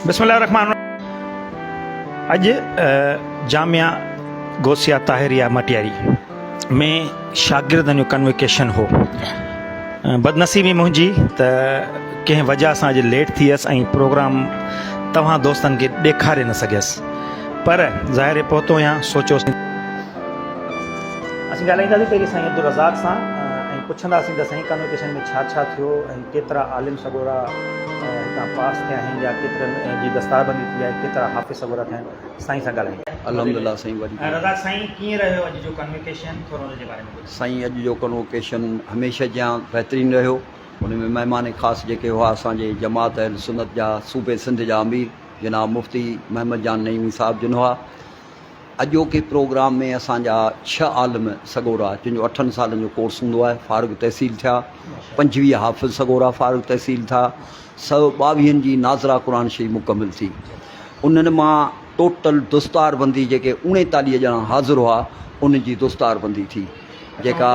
بسم الله الرحمن الرحيم اڄ جامعه غوثيه طاهريه مٽياري ۾ شاگردن جو ڪنويڪيشن هو. بدنصيبي منهنجي ته ڪنهن وجهه سان اڄ ليٽ ٿي ويس ۽ پروگرام توهان دوستن کي ڏيکاري نه سگهيس پر ظاهر پهتو آهيان سوچيوسين. اسين ڳالهائينداسين پهرين سائين عبدالرزاق سان ۽ پڇنداسين ته سائين ڪنويڪيشن ۾ ڇا ڇا ٿيو ۽ ڪيترا عالم سڳورا هتان پاس ٿيا آهن يا ڪيترن جي دستاربندي ٿي آهي ڪيترا حافظ سڳورا ٿيا آهن سائين سان ڳالهائينداسين. الحمدلله سائين وڏي ۽ رزاق سائين ڪيئن رهيو اڄ جو ڪنويڪيشن ٿورو ان جي باري ۾ ٻڌايو. سائين اڄ جو ڪنووڪيشن هميشه جيان بهترين رهيو ان ۾ مهمان خاص جيڪي هئا اسان جي جماعت اهل سنت جا صوبي سنڌ جا امير جناب مفتي محمد جان نعيمي صاحب جن هئا اڄوڪي پروگرام ۾ اسان جا ڇهه عالم سڳورا جن جو اٺن سالن جو ڪورس هوندو آهي فارغ تحصيل ٿيا 25 حافظ سڳورا فارغ تحصيل ٿيا 122 جي ناظره قرآن شريف مڪمل ٿي انهن مان ٽوٽل دستاربندي جيڪي اوڻيتاليهه ڄڻا حاضر هئا انهن جي دستاربندي ٿي جيڪا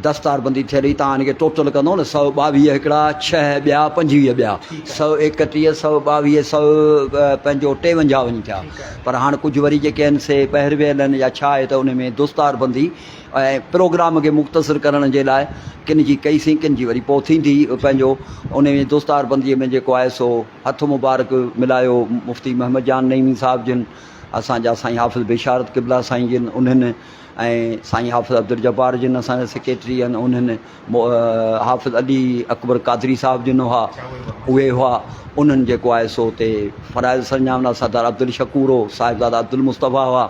دستاربندي ٿيل هئي توهان ان کي ٽوٽل ڪندو نه 122 هڪڙا ڇهه ٻيا 25 ٻيا 131 122 سو پنهنجو 53 وڃي ٿيا پر هاڻ ڪجهه وري جيڪي آهن سي ٻاهر ويل آهن يا ڇا آهي ته ان ۾ دستاربندي ۽ پروگرام کي مختصر ڪرڻ جي لاء ڪن جي ڪئي سين ڪن جي وري پوء ٿيندي پنهنجو ان ۾ دستاربندي ۾ جيڪو آهي سو هٿ مبارڪ ملايو مفتي محمد جان نعيمي صاحب جن، اسان جا سائين حافظ بشارت قبلا سائين جن انهن ۽ سائين حافظ عبدالجبار جن اسان جا سيڪريٽري آهن انهن حافظ علي اڪبر قادري صاحب جن هئا اهي هئا انهن جيڪو آهي سو اتي فرائض سرانجام ڏنا سردار عبدالشڪور هو صاحبزاده عبدالمصطفيٰ هئا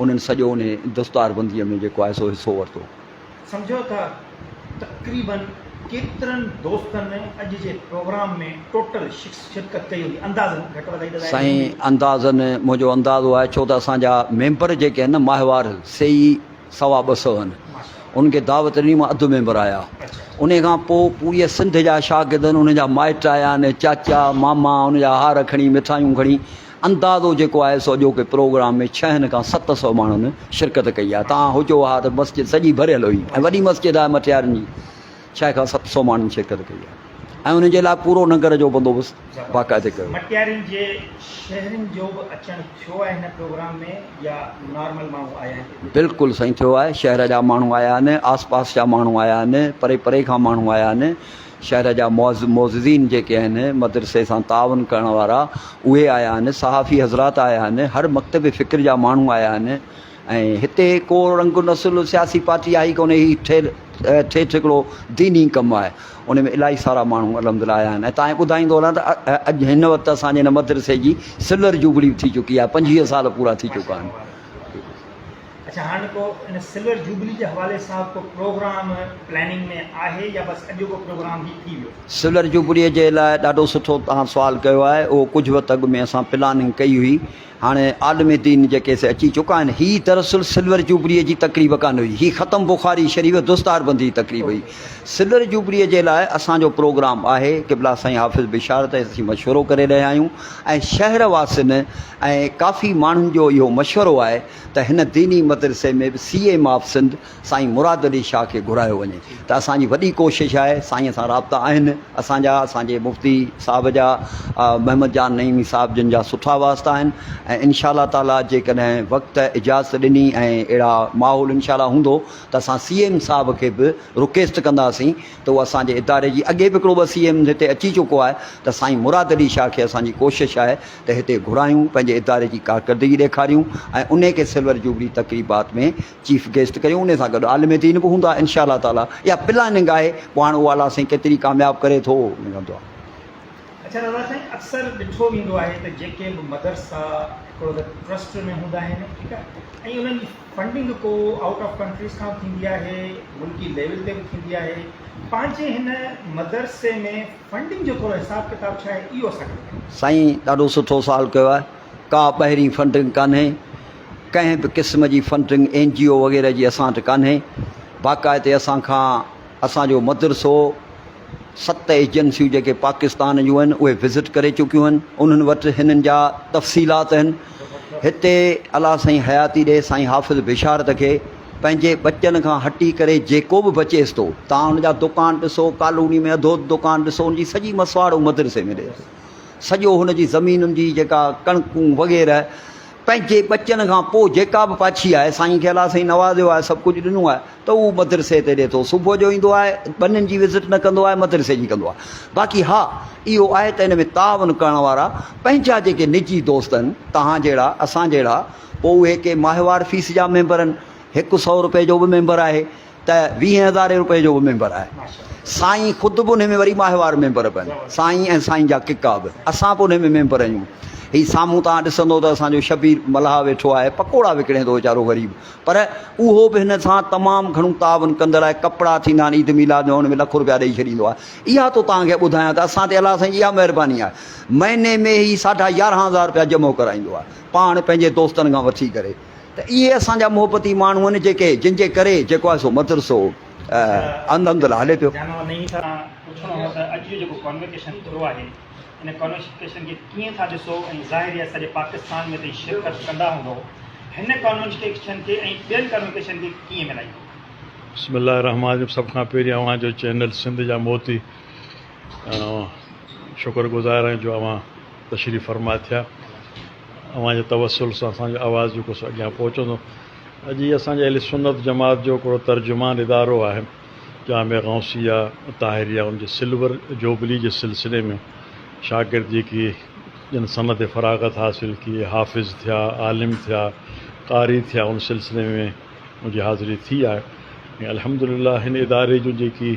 انهن سڄو انهي دستاربنديء ۾ جيڪو آهي سو حصو ورتو. سمجهو ته تقريبن ڪيترن دوستن اڄ جي پروگرام ۾ ٽوٽل شرڪت ڪئي هوندي اندازن گهٽ وڌائي ته ظاهر سائين هوندي. اندازن منهنجو اندازو آهي ڇو ته اسان جا ميمبر جيڪي آهن نه ماهوار سي ئي سوا ٻه سئو آهن انهن کي دعوت ڏني مان اڌ ميمبر آيا انهي کان پوء پوريء سنڌ جا شاگرد آهن انهن جا مائٽ آيا آهن چاچا ماما ان جا هار کڻي مٺايون کڻي اندازو جيڪو آهي سو اڄوڪي پروگرام ۾ ڇهن کان 700 ماڻهن شرڪت ڪئي آهي. توهان هجو ها ته مسجد سڄي ڀريل هئي ۽ وڏي مسجد آهي مٽيارين جي ڇهه کان 700 ماڻهن شرڪت ڪئي آهي ۽ انهن جي لاء پورو ننگر جو بندوبست باقاعدي ڪيو. مٽيارين جي شهرين جو به اچڻ ٿيو آهي هن پروگرام ۾ يا نارمل ماڻهو آيا آهن اتي؟ بلڪل سائين ٿيو آهي شهر جا ماڻهو آيا آهن آس پاس جا ماڻهو آيا آهن پري پري کان ماڻهو آيا آهن شهر جا معززين جيڪي آهن مدرسي سان تعاون ڪرڻ وارا اهي آيا آهن، صحافي حضرات آيا آهن، هر مڪتب فڪر جا ماڻهو آيا آهن ۽ هتي ڪو رنگ نسل سياسي پارٽي آهي ئي ڪونهي هي ٺيٺ هڪڙو ديني ڪم آهي ان ۾ الاهي سارا ماڻهو الحمدلله آيا آهن ۽ تان ٻڌائيندو هلان ته اڄ هن وقت اسان جي هن مدرسي جي سلور جوبلي به ٿي چڪي آهي 25 سال پورا ٿي چڪا آهن. اڇا هاڻ ڪو ان سلور جوبلي جي حوالي سان ڪو پروگرام پلاننگ ۾ آهي يا بس اڄوڪو پروگرام هي ٿي ويو؟ سلور جوبلي جي لاء ڏاڍو سٺو توهان سوال ڪيو آهي اهو ڪجهه وقت اڳ ۾ اسان پلاننگ ڪئي هئي هاڻي عالم دين جيڪي سي اچي چڪا آهن هي دراصل سلور جوبلي جي تقريب ڪانه هئي هي ختم بخاري شريف دستاربندي جي تقريب هئي سلور جوبلي جي لاء اسان جو پروگرام آهي قبلا سائين حافظ بشارت ۽ اسين مشورو ڪري رهيا آهيون ۽ شهر واسين ۽ ڪافي ماڻهن جو اهو مشورو آهي ته هن ديني مدرسي ۾ به سي ايم آف سنڌ سائين مراد علي شاهه کي گهرايو وڃي ته اسان جي وڏي ڪوشش آهي سائين سان رابطا آهن اسان جا اسان جي مفتي صاحب جا محمد جان نعيمي صاحب جن جا سٺا واسطا آهن ۽ انشاء الله تعالي جيڪڏهن وقت اجازت ڏني ۽ اهڙا ماحول انشاء الله هوندو ته اسان سي ايم صاحب کي به رڪويسٽ ڪنداسين ته اهو اسان جي اداري جي اڳي به هڪڙو ٻه سي ايم هتي اچي چڪو آهي ته سائين مراد علي شاهه کي اسان جي ڪوشش آهي ته هتي گهرايون، پنهنجي اداري جي ڪارڪردگي ڏيکاريون ۽ انهي کي سلور جوبلي تقريبات ۾ چيف گيسٽ ڪريون، انهي سان گڏ عالم دين به هوندا انشاء الله تعالي اها پلاننگ آهي پوء هاڻ اهو الله سائين ڪيتري ڪامياب ڪري ٿو ان کان دعا. اڇا رضا سائين اڪثر ڏٺو ويندو آهي ته جيڪي به مدرسا هڪڙو ته ٽرسٽ ۾ هوندا آهن ٺيڪ آهي ۽ انهن جي فنڊنگ ڪو آئوٽ آف ڪنٽريز کان به ٿيندي آهي ملڪي ليول تي به ٿيندي آهي پنهنجي هن مدرسي ۾ فنڊنگ جو ٿورو حساب ڪتاب ڇا آهي اهو اسان کي ٻڌايو. سائين ڏاڍو سٺو سوال ڪيو آهي ڪا ٻاهرين فنڊنگ ڪانهي ڪنهن به قسم جي فنڊنگ اين جي او وغيره جي اسان وٽ ڪانهي باقاعدي اسان کان اسان جو مدرسو ست ايجنسيون جيڪي پاڪستان جون آهن اهي وزٽ ڪري چڪيون آهن انهن وٽ هنن جا تفصيلات آهن هتي الله سائين حياتي ڏي سائين حافظ بشارت کي. پنهنجي ٻچن کان هٽي ڪري جيڪو به بچيس ٿو، توهان ان جا دڪان ڏسو، ڪالوني ۾ اڌو اڌ دڪان ڏسو، ان جي سڄي مسواڙ هو مدرسي ۾ ڏئي ٿو. سڄو هن جي زمينن جي جيڪا ڪڻڪون وغيره پنهنجي ٻچن کان پوء جيڪا به پاڇي آهي، سائين کي الله سائين نوازيو آهي، سڀ ڪجهه ڏنو آهي ته هو مدرسي تي ڏئي ٿو. صبح جو ايندو آهي، ٻنين جي وزٽ نه ڪندو آهي، مدرسي جي ڪندو آهي. باقي ها اهو آهي ته ان ۾ تعاون ڪرڻ وارا پنهنجا جيڪي نجي دوست آهن، توهان جهڙا، اسان جهڙا، پوء اهي ڪي ماهوار فيس جا ميمبر آهن، هڪ سئو روپئي جو به ميمبر آهي ته ويهين هزارين روپئي جو به ميمبر آهي. سائين خود به انهي ۾ وري ماهوار ميمبر به آهن. سائين ۽ سائين جا ڪڪا به. اسان به انهي ۾ ميمبر آهيون. هي سامهون توهان ڏسندو ته اسان جو شبير ملاح ويٺو آهي، پڪوڙا وڪڻي ٿو ويچارو غريب. پر اهو به هن سان تمام گهڻو تعاون ڪندڙ آهي. ڪپڙا ٿيندا آهن عيد ميلاد ۾ ان ۾ لک روپيا ڏئي ڇڏيندو آهي. اها ٿو توهان کي ٻڌايان ته اسان تي الله سائين جي اها مهرباني آهي. مهيني ۾ هي ساڍا 11 هزار روپيا جمع ڪرائيندو آهي. پاڻ پنهنجي دوستن کان وٺي ڪري ته اهي اسان جا محبتي ماڻهو آهن جيڪي جن جي ڪري جيڪو آهي سو مدرسو الحمد لله هلي پيو. جانو نعيم صاحب کان پڇڻو هو ته اڄ جو جيڪو ڪانووڪيشن ٿيو آهي ان ڪانووڪيشن کي ڪيئن ٿا ڏسو ۽ ظاهر آهي سڄي پاڪستان ۾ تئين شرڪت ڪندا هوندو هن ڪانووڪيشن کي ۽ ٻين ڪانووڪيشن کي ڪيئن ملائيندو. بسم الله الرحمٰن الرحيم سڀ کان پهرين اوهان جو چينل سنڌ جا موتي شڪر گذار آهيون جو اوهان تشريف فرما ٿيا. اوهان جي توسل سان اسان جو آواز جيڪو سو اڳيان پهچندو. اڄ هي اسان جي اهل سنت جماعت جو هڪڙو ترجمان ادارو آهي جامعه غوثيه طاهريه ان جي سلور جوبلي جي سلسلي ۾ شاگرد جيڪي جن سند فراغت حاصل ڪئي حافظ ٿيا عالم ٿيا قاري ٿيا ان سلسلي ۾ منهنجي حاضري ٿي آهي ۽ الحمدلله هن اداري جون جيڪي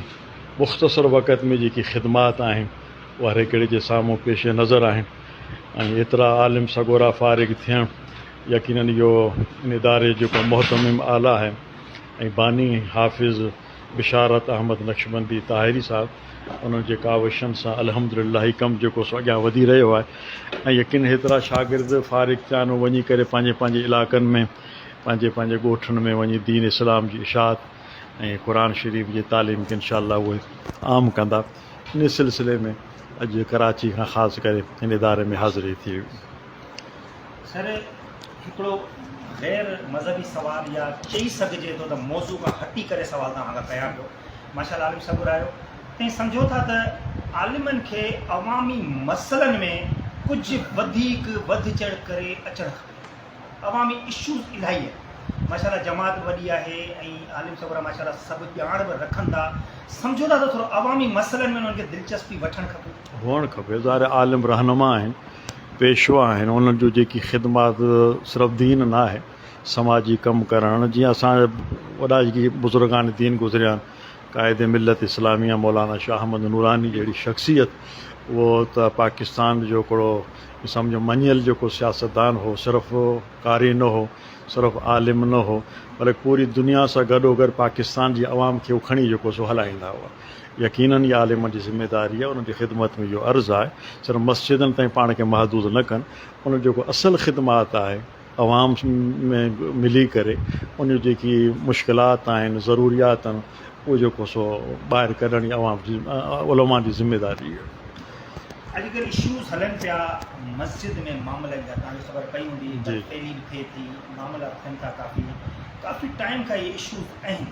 مختصر وقت ۾ جيڪي خدمات آهن اهي هر هڪڙي جي سامهون پيش نظر آهن ۽ ايترا عالم سڳورا فارغ ٿيڻ يقينن اهو ان اداري جو جيڪو مهتمم اعليٰ آهي ۽ باني حافظ بشارت احمد نقشبندي طاهري صاحب انهن جي ڪاوشن سان الحمد لله هي ڪم جيڪو سو اڳيان وڌي رهيو آهي ۽ يقينن هيترا شاگرد فارغ ٿيا آهن وڃي ڪري پنهنجي پنهنجي علائقن ۾ پنهنجي پنهنجي ڳوٺن ۾ وڃي دين اسلام جي اشاعت ۽ قرآن شريف جي تعليم کي انشاء الله اهي عام ڪندا. ان سلسلي ۾ اڄ ڪراچي کان خاص ڪري هن اداري ۾ حاضري ٿي هئي. سر هڪڙو غير مذهبي سوال يا چئي سگهجي ٿو ته موضوع کان هٽي ڪري سوال توهان کان ڪيان پيو. ماشاء الله عالم صبر آهيو تئين سمجهو ٿا ته عالمن کي عوامي مسئلن ۾ ڪجهه وڌيڪ وڌ چڙهه ڪري اچڻ کپي. عوامي اشوز الاهي آهن ماشاء الله جماعت به وڏي آهي ۽ عالم سڳورا ماشاء الله سڀ ڄاڻ به رکن ٿا سمجهو ٿا ته ٿورو عوامي مسئلن ۾ انهن کي دلچسپي وٺڻ کپي. هئڻ کپي ظاهر آهي عالم رهنما آهن پيشوا آهن انهن جو جيڪي خدمات صرف دين نه آهي سماجي ڪم ڪرڻ جيئن اسان جا وڏا جيڪي بزرگان دين گذريا آهن قائد ملت اسلاميه مولانا شاهه احمد نوراني جهڙي شخصيت اهو ته پاڪستان جو هڪڙو سمجهو مڃيل جيڪو سياستدان هو، صرف قاري نه هو، صرف عالم نه هو، بلڪ پوري دنيا سان گڏوگڏ پاڪستان جي عوام کي هو کڻي جيڪو سو هلائيندا هئا. يقينن اها عالمن جي ذميداري آهي، انهن جي خدمت ۾ اهو عرض آهي، صرف مسجدن تائين پاڻ کي محدود نه ڪن، انهن جيڪو اصل خدمات آهي عوام ۾ ملي ڪري ان جون جيڪي مشڪلات آهن، ضروريات آهن، اهو جيڪو سو ٻاهر ڪڍڻ اها عوام جي علماء جي ذميداري آهي. اڄڪلهه اشوز هلن پيا مسجد ۾ معاملن جا توهان کي خبر پئي هوندي بدفعلي به ٿئي ٿي معاملا ٿين ٿا ڪافي ڪافي ٽائيم کان اهي اشوز آهن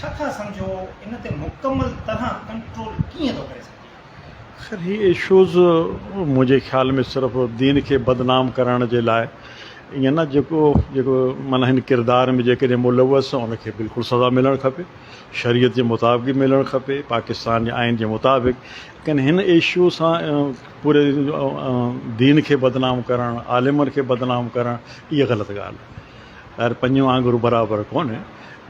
ڇا ٿا سمجهو ان تي مڪمل طرح ڪنٽرول ڪيئن ٿو ڪري سگهجي؟ خير هي اشوز منهنجي خيال ۾ صرف دين کي بدنام ڪرڻ جي لاء ائين نه جيڪو جيڪو معنيٰ هن ڪردار ۾ جيڪڏهن ملوث ان کي بلڪل سزا ملڻ کپي شريعت جي مطابق ئي ملڻ کپي پاڪستان جي آئين جي مطابق ليڪن هن اشو سان پوري دين کي بدنام ڪرڻ عالمن کي بدنام ڪرڻ اها غلط ڳالهه آهي. ظاهر پنجون آڱرون برابر ڪونهي،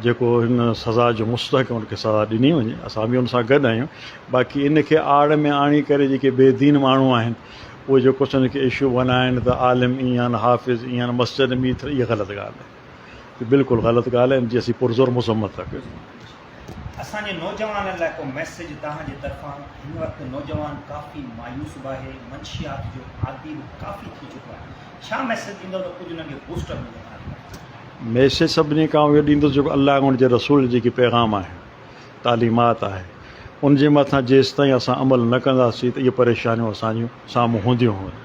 جيڪو هن سزا جو مستحق آهي ان کي سزا ڏني وڃي، اسان به ان سان گڏ آهيون، باقي ان کي آڙ ۾ آڻي ڪري جيڪي بي دين ماڻهو آهن اهي جيڪو سو ان کي اشو بنائن ته عالم ائين آهن، حافظ ائين آهن، مسجد ۾ ائين ٿيو، اها غلط ڳالهه آهي، بلڪل غلط ڳالهه آهي، ان جي اسين پرزور مذمت ٿا ڪريون. اسان جي نوجوانن لاء ڪو ميسيج توهان جي طرفان، هن وقت نوجوان ڪافي مايوس به آهي، منشيات جو عادي به ڪافي ٿي چڪو آهي، ڇا ميسيج ڏيندؤ ته ڪجهه انهن کي بوسٽ اپ ملندو توهان جي طرفان. ميسيج سڀني کان اهو ڏيندس جيڪو الله ۽ ان جي رسول جي جيڪي پيغام آهن، تعليمات آهي، ان جي مٿان جيستائين اسان عمل نه ڪنداسين ته اهي پريشانيون اسان جون سامهون هونديون هونديون.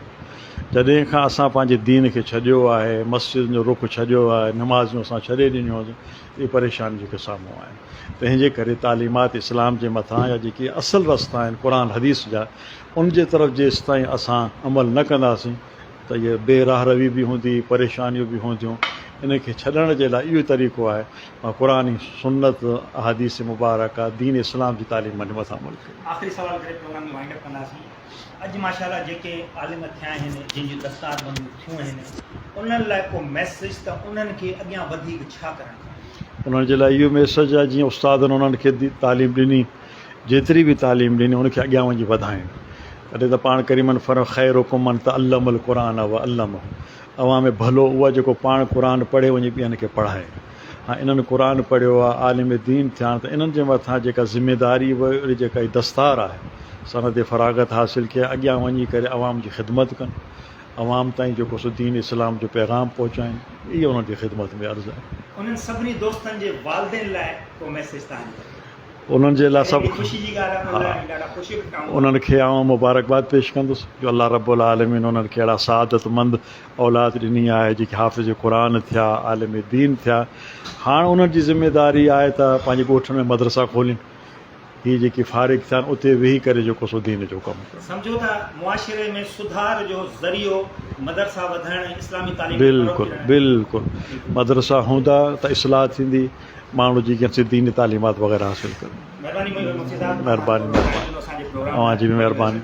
جڏهن کان اسان پنهنجي دين کي ڇڏيو آهي، مسجدن جو رخ ڇڏيو آهي، نمازيون اسان ڇڏي ڏنيون آهن، اهي پريشانيون جيڪي سامهون آهن. تنهن جي ڪري تعليمات اسلام جي مٿان يا جيڪي اصل رستا آهن قرآن حديث جا ان جي طرف جيستائين اسان عمل نه ڪنداسين ته اهي بي راهه روي به هوندي، پريشانيون به هونديون. ان کي ڇڏڻ جي لاء اهو ئي طريقو آهي ته قرآن ۽ سنت، احاديث مبارڪه، دين اسلام جي تعليمن جي مٿان عمل ڪريون. آخري سوال ڪري پروگرام کي وائنڊ اپ ڪنداسين. اڄ ماشاء الله جيڪي عالم ٿيا آهن جن جون دستار بنديون ٿيون آهن انهن لاء ڪو ميسيج ته انهن کي اڳيان وڌيڪ ڇا ڪرڻ کپي؟ انهن جي لاء اهو ميسيج آهي جيئن استادن انهن کي تعليم ڏني جيتري به تعليم ڏني ان کي اڳيان وڃي وڌائين تڏهن ته پاڻ ڪريمن فرمايو خيرڪم من تعلم القرآن وعلمه اوهان ۾ ڀلو اهو آهي جيڪو پاڻ قرآن پڙهي وڃي ٻين کي پڙهائي هاڻ انهن قرآن پڙهيو آهي عالم دين ٿيا آهن ته انهن جي مٿان جيڪا ذميداري به جيڪا هي دستار آهي سند فراغت حاصل ڪئي اڳيان وڃي ڪري عوام جي خدمت ڪن عوام تائين جيڪو سو دين اسلام جو پيغام پهچائين اهي انهن جي خدمت ۾ عرض آهي. انهن سڀني دوستن جي والدين لاء ڪو ميسيج توهان جي طرفان. انهن جي لاء سڀ ها انهن کي آئون مبارڪباد پيش ڪندس جو الله رب العالمين انهن کي اهڙا سعادت مند اولاد ڏني آهي جيڪي حافظ قرآن ٿيا عالم دين ٿيا هاڻ انهن جي ذميداري آهي ته پنهنجي ڳوٺن ۾ مدرسا کولين هي جيڪي فارغ ٿيا آهن اتي ويهي ڪري جيڪو سو دين جو ڪم ڪن. سمجهو ته معاشري ۾ سڌار جو ذريعو مدرسا وڌائڻ ۽ اسلامي تعليم کي فروغ بلڪل ڏيڻ آهي. بلڪل مدرسا هوندا ته اصلاح ٿيندي ماڻهو جيڪي سي ديني تعليمات وغيره حاصل ڪن. مھرباني مفتي صاحب مھرباني مھرباني اوھان جي به مھرباني.